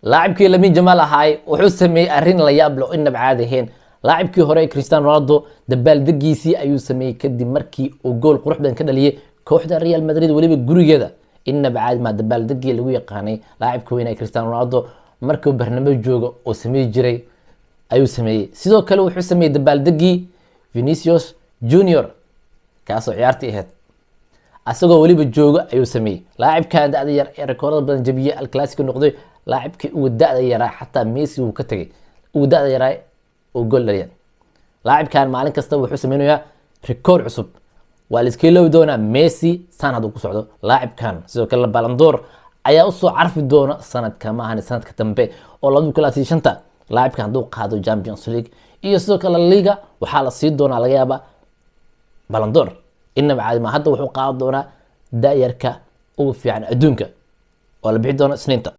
Laacibkii Lamine Yamal ahaay wuxuu sameeyey arrin la yaab leh oo inaba caadi ahayn. Laacibkii hore ee Cristiano Ronaldo dabaaldegiisii ayuu sameeyey kadib markii uu gool qurux badan ka dhaliyey kooxda Real Madrid, weliba gurigeeda. Inaba caadi maa dabaaldegii lagu yaqaanay laacibka weyn ee Cristiano Ronaldo markuu barnamo joogo oo sameey jiray ayuu sameeyey. Sidoo kale wuxuu sameeyey dabaaldegii Vinicius Junior, kaasoo ciyaartii ahayd asagoo weliba joogo ayuu sameeyey. Laacibkan da'da yar ee rekoorada badan jabiyey, El Clasico noqday laacibkii ugu da'da yaraa, xataa Messi wuu ka tegay, ugu da'da yaraa oo gool dhaliya. Laacibkan maalin kasta wuxuu sameynayaa rikoor cusub. Waa la iska iloobi doonaa Messi saan hadduu ku socdo laacibkan. Sidoo kale Ballon d'Or ayaa usoo carfi doona sanadka maahan sanadka dambe oo 2025-ta. Laacibkan hadduu qaado Champions League iyo sidoo kale Liga, waxaa la sii doonaa laga yaaba Ballon d'Or. Inaba caadi ma. Hadda wuxuu qaadan doonaa da'yarka ugu fiican adduunka oo la bixi doona Isniinta.